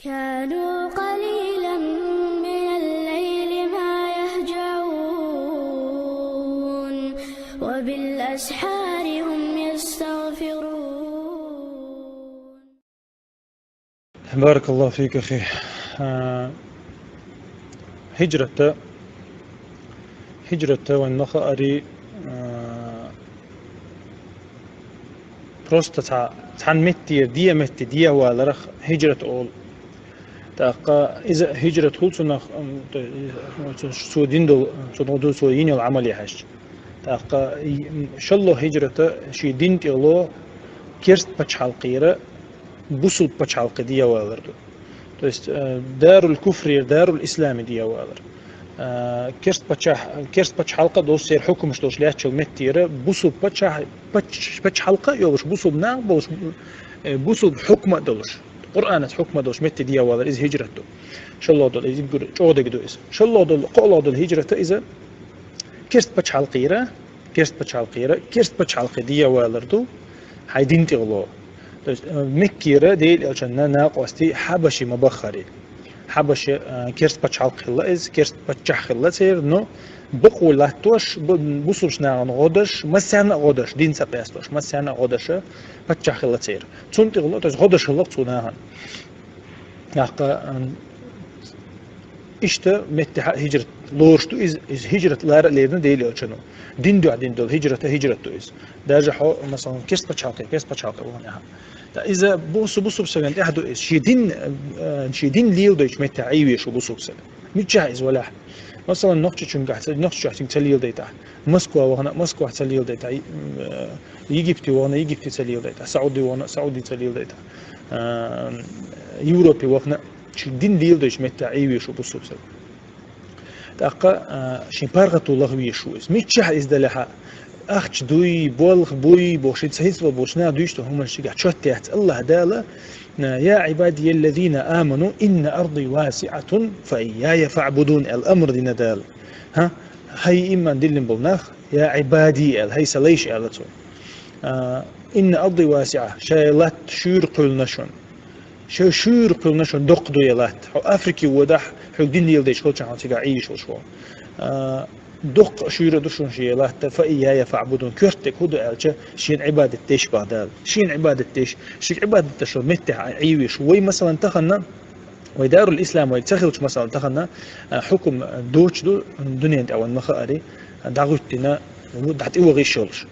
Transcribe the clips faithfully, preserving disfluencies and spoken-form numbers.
كانوا قليلا من الليل ما يهجعون، وبالأسحار هم يستغفرون. بارك الله فيك أخي. آه، هجرة هجرة وين نخ أري آه، просто цхьа цхьан метте, ден метте дӀаваларах хӀижрат олу. ТӀаккха иза хӀижрат хуьлу цунах, м, то есть, цо дина долу, цо дина долу, цо йина йолу Ӏамале хьаьжча. ТӀаккха и, м, шолгӀа хӀижрата шен дин тӀехула керст пачхьалкхера бусулба пачхьалкхе дӀавалар ду. То есть, э, дарул куфрера дарул исламе дӀавалар. Э, керст паччахь-, керст пачхьалкх а долуш, церан хьукмаш долуш лаьттачу меттера бусулба паччахь-, пач-, пачхьалкх а йолуш, бусулба нах а болуш, э, бусулба хьукма а долуш, Къуръанца хьукма долуш метте дӀавалар, иза хӀижрат ду. ШолгӀа долу, иза гур-, чӀогӀа дерг ду иза. ШолгӀа долу, кхоалгӀа долу хӀижрата иза керст пачхьалкхера, керст пачхьалкхера, керст пачхьалкхе дӀавалар ду, хьайн дин тӀехула. То есть, э, Меккера Делан Элчанна накъостий хьабаший ма баххара. Хьабаша, э, керст пачхьалкх хилла иза, керст паччахь хилла церан, но бакъо латтош, бу-, бусулбачу нахана гӀо деш, массарна а гӀо деш, дин ца къестош, массарна а гӀо деш паччахь хилла церан. Цунна тӀехула, то есть гӀо деш хилла цу нахана. ТӀаккха, м, иштта меттехь а хӀижрат лоруш ду иза, иза хӀижрат лара а лерина Делан Элчано. Дин дуьхьа дина долу хӀижрат а хӀижрат ду иза. Даже хьо, масалан, керст пачхьалкхе, керст пачхьалкхе вахана ахьа. Ткъа иза бусу-, бусулба стагана тӀехь ду иза. Шен дин, э, шен дин леладайчу меттехь Ӏийвеш ву бусулба стаг. Миччахь иза валахь? Масалан, Нохчийчуьнгахь ца, Нохчийчохь ца леладайтахь. Москва вахана, Москвахь ца леладайтахь. Э, Египте вахана, Египте ца леладайтахь. Сауди вахана, Сауди ца леладайтахь. Э, Европе вахана, шен дин леладайчу меттехь Ӏийвеш ву бусулба стаг. ТӀаккха, а, шен паргӀато лахвеш ву иза. Миччахь иза далахь а, ахча дуй, болх буй, бохуш, иза хӀинца болчу наха дуьйцу хӀуманаш цигахь чот яц. АллахӀ Дала, а, «يا عبادي الذين آمنوا إن أرضي واسعة فإياي فاعبدون», аьлла амр дина Дала. ХӀа? ХӀай иман диллина болу нах, «يا عبادي», аьлла, хӀай сан лайш, аьлла цо. А, «إن أرضي واسعة», шайн латта шуьйра кхоьллина шуна. Шайн шуьйра кхоьллина шуна доккха ду и латта. Хьо Африке водахь, хьоьга дин леладайча хилчахьана цигахь Ӏийш волуш ву. А, доккха шуьйра ду шуна шен латта, «فإياي فاعبدون». Коьртаниг хӀун ду аьлча, шена Ӏибадат деш бах Дала. Шена Ӏибадат деш, шега Ӏибадат деш долу меттехь Ӏийвеш. Вай, масалан, тахана, вай Дарул Ислам вай ца хилча, масалан, тахана, а, хьукум доцуш ду дуьнен тӀехь вайн ма хаари, дӀагӀуьттина, дӀатӀевахийш йолуш.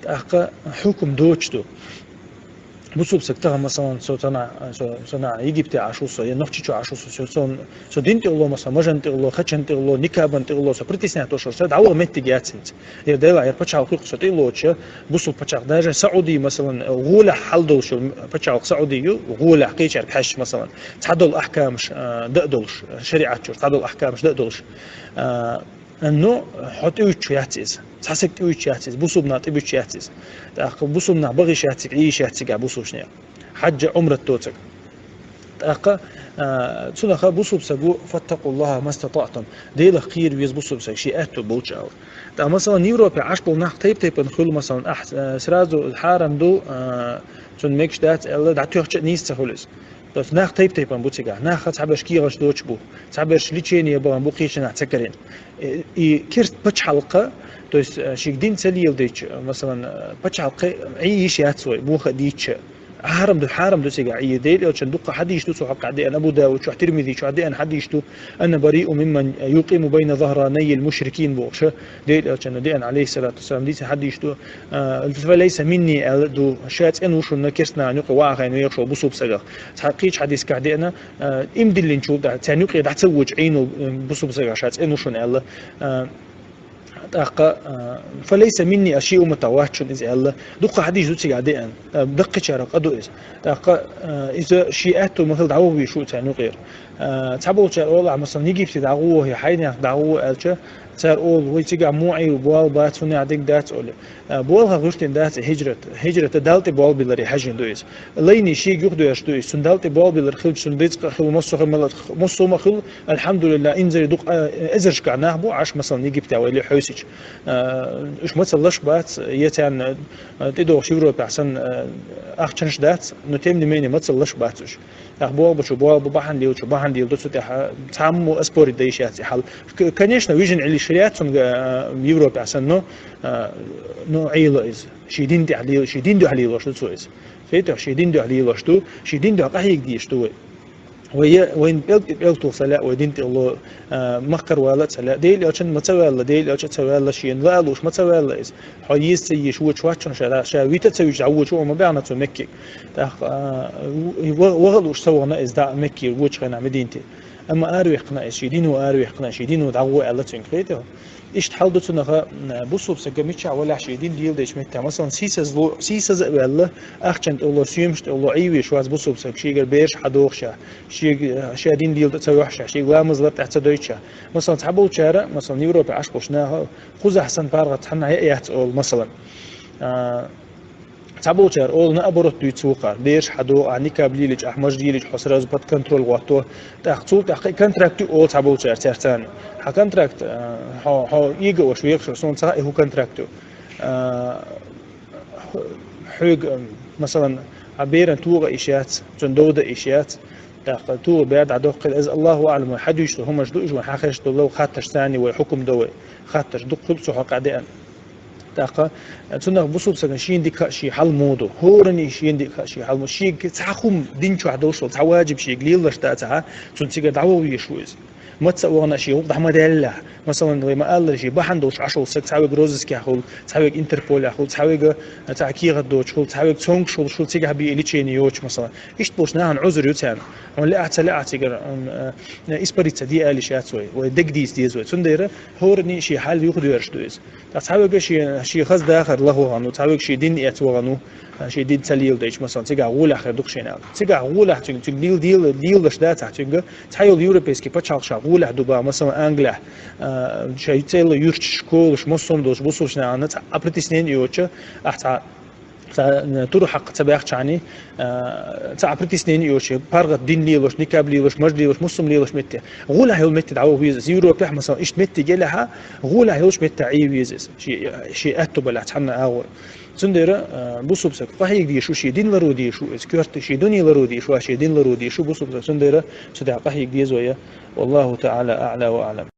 ТӀаккха хьукум доцуш ду. Бусулба стаг тахана, масалан, со цхьана, со, со цхьана Египте Ӏаш ву со, я Нохчийчу Ӏаш ву со, со, со, со дин тӀехула, масалан, мажан тӀехула, хачан тӀехула, никабан тӀехула, со притеснять долуш, со дӀаваха меттиг яц хӀинца. Я Дела, я пачхьалкх хуьлу со тӀе а лоцуш, бусулба пачхьалкх, даже Сауди, масалан, гӀолехь хьал долуш йолу пачхьалкх Сауди ю, гӀолехь кхечаьрга хьаьжча, масалан, цхьадолу ахкамаш, а, дан а долуш, шариӀат чуьра цхьадолу ахкамаш дан а долуш. А, Ну, хьо тӀеуьттуш яц иза. Цхьа стаг тӀеуьттуш яц иза. Бусулба нах тӀебуьттуш яц иза. ТӀаккха бусулба нах бахийш яц цига, Ӏийш яц цига бусулбачу нехан. Хьаьжа, Ӏумрат доцург. ТӀаккха, а, цунах бусулба стаг ву: «فاتقوا الله ما استطعتم». Делах кхера веза бусулба стаг, шен аьтто болчу агӀор. ТӀаккха, масалан, Европе Ӏаш болу нах тайп-тайпана хуьлу, масалан, ахь, а, сразу хьарам ду, а, цунна мегаш дац аьлла, дӀатоьхча а нийса ца хуьлу иза. То есть нах тайп-тайпана бу цигахь. Наха цхьаберш кехаташ доцуш бу, цхьаберш лечение бахана бу, кхечу нах ца карийна. Э, и керст пачхьалкх, то есть, э, шега дин ца леладайча, масалан, э, пачхьалкх Ӏийш яц вай, муха а дийцча. Хьарам ду, хьарам ду цигахь Ӏийр. Делан Элчанан дуккха хьадисаш ду цу хьокъехь деана, Абу Дауд чохь, Тирмизи чохь деана хьадисаш ду: «أنا بريء ممن يقيم بين ظهراني المشركين», бохуш. Делан Элчанан деана, алейхиссалату вассалам, дийцина хьадисаш ду, а, «فليس مني», аьлла ду, ша цӀена ву шуна керст нахана юкъе ваха хайна вехаш волу бусулба стагах. Цхьа кхечу хьадисехь деана, а, иман диллинчул тӀаьхьа, царна юкъе дӀа ца воьдуш Ӏийна волу, м, бусулба стагах ша цӀена ву шуна аьлла. А, тӀаккха, а, «فليس مني», а, шен умматах вац шуна иза аьлла. Дуккха хьадисаш ду цигахь деана, а, даккхийчарах къа ду иза. ТӀаккха, а, иза шен аьтто ма хила дӀавахвеш ву царна юкъера. А, цхьаболчара олу, масалан, Египте дӀагӀо, я хьайнех дӀагӀо аьлча, Цар олу, вай цигахь муха Ӏийла, болх бац, хӀунда дерг дац олий. А, болх гӀиртина дац и хьижрат. Хьижрат Далла тӀе болх билларе хьаьжжина ду иза. Лайни шега юхадоьрзуш ду иза. Цунна Далла тӀе болх биллар хилча, цунна рицкъа хила, массо а хила, массо а ма хила, альхьамдулиллахӀ, инзаре дукха, а, эзаршкахь нах бу Ӏаш, масалан, Египте вай ле хьовсича. А, уьш мацаллаш бац, я царна, а, тӀедогӀуш Европехь санна, а, ахчанаш дац, но тем не менее мацаллаш бац уьш. ТӀаккха болх бу чу, болх бу, бахьана лелачу, бахьана леладо цу тӀехь, цхьаммо а спорить дан йиш яц и хьал. К-, конечно, вижина Ӏилла йиш яц цуьнга, а, Европехь санна, но, а, но Ӏийла иза. Шен дин тӀехь лела, шен дин дуьхьа лелош ду цо иза. Хетахь, шен дин дуьхьа лелош ду, шен дин дуьхьа къахьега дезаш ду вай. Вай е-, вайна пӀелг тӀе пӀелг тоха ца лаьа, вай дин тӀе ло, а, махкара вала а ца лаьа. Дела элчан ма ца ваьлла, Дела элча а ца ваьлла, шена ла а луш ма ца ваьлла иза. Хьо еза ца езаш вочу хӀоттачунна ша, ша вита а ца вича, дӀавочу а ма баьхна цо Мекке. ТӀаккха, а, в-, ваха а лууш ца вахана иза дӀа Мекке вочу хенахь Мединате. Амма араваьккхина иза, шен дино араваьккхина, шен дино дӀагӀо аьлла цуьнга, хетий? Иштта хьал ду цунах, а, бусулба сага мичахь валахь шен дин леладечу меттехь. Масалан, сийсазло, сийсаза а ваьлла, ахчана тӀе ло, соьмаш тӀе ло, Ӏийвеш вац бусулба саг, шегара бераш хьадоху ша, шега, ша дин леладо ца йохьу ша, шега ламаз лар тӀехь ца дойту ша. Масалан, цхьаболчара, масалан, Европе Ӏаш болчу наха, кхузахь санна паргӀат цхьанна яа яц олу, масалан. А, Цхьаболчара олу, наоборот, дуьйцу вукхара. Бераш хьадо, ахь никаб лелича, ахь маж лелича, хьо сразу под контроль гӀотто. ТӀаккха цул тӀаьхьа кхин контракт ю олу цхьаболчара цаьрца царна. Хьан контракт, а, хьо, хьо ига ош векхар, суна ца хаьа, и хӀун контракт ю. А, хьоьга, а, масалан, хьан беран тугӀа йиш яц, цуьнан дов дан йиш яц. ТӀаккха тугӀа бер дӀадоккхийла, иза Аллаху аӀлам, вай хьадуьйцуш долу хӀуманаш ду, уьш вайн хьан хезаш долу, хаттарш царна вай хӀукум до вай. Хаттарш дуккха хуьлу цу хьокъехь деана. ТӀаккха, а, цунах бусулба сагана шена дика хаа шен хьал муха ду. ХӀоранна шена дика хаа шен хьал муха. Шега цхьа хӀума дин чохь долуш долу, цхьа ваджиб шега лелалаш дац ахьа, цунна цигара дӀаваха везаш ву иза. Маца а вахана шен гӀуллакх дӀа ма даьллехь. Масалан, вай ма-аллара, шен бахьана долуш Ӏаш волу саг, цхьа вега розыскехь хуьлу, цхьа вега Интерполехь хуьлу, цхьа вега, а, цхьа кехат доцуш хуьлу, цхьа вега цомгуш волуш хуьлу, цигахь бен лечение йоцуш, масалан. Иштта болчу нахана Ӏузур ю царна. Хьуна лаьа ца лаьа цигара, м, а, испариться де аьлла йиш яц вай. Вай дегдийца деза вай. Цундела хӀоранна шен хьал юхадоьрзуш ду иза. Ткъа цхьа вега шен, шен хаза дахар лаха вахана ву, цхьа вега шен дин эцна вахана ву, шен дин ца леладайча, масалан, цигахь гӀолехь хир ду-кх шена аьлла. Цигахь гӀолехь цуьнга, цуьнга лела-, лела-, лелалаш дац ахьа цуьнга, цхьайолу европейский пачхьалкхашкахь гӀолехь ду бах, масалан, Англехь, а, шайн цӀерла юьрташ, школаш, массо а долуш, бусулба нахана цхьа а притеснение йоцуш, ахьа цхьа, цхьа, а, тур хьакха ца баьхча хьуна, а, цхьа а притеснение йоцуш, паргӀат дин лелош, никаб лелош, маж лелош, муслим лелош метте. ГӀолехь йолу метте дӀаваха веза иза. Европехь, масалан, иштта меттиг елахь, гӀолехь йолуш метте Ӏе веза иза. Шен, шен аьтту балахь цхьанна агӀор. Цундела, а, бусулба саг къахьега дезаш ву, шен дин ларо дезаш ву, иза коьрта шен дуьне ларо дезаш ву, шен дин ларо дезаш ву бусулба саг. Цундела цу тӀехь къахьега деза вай. Валлаху таӀала аӀла ва аӀлам.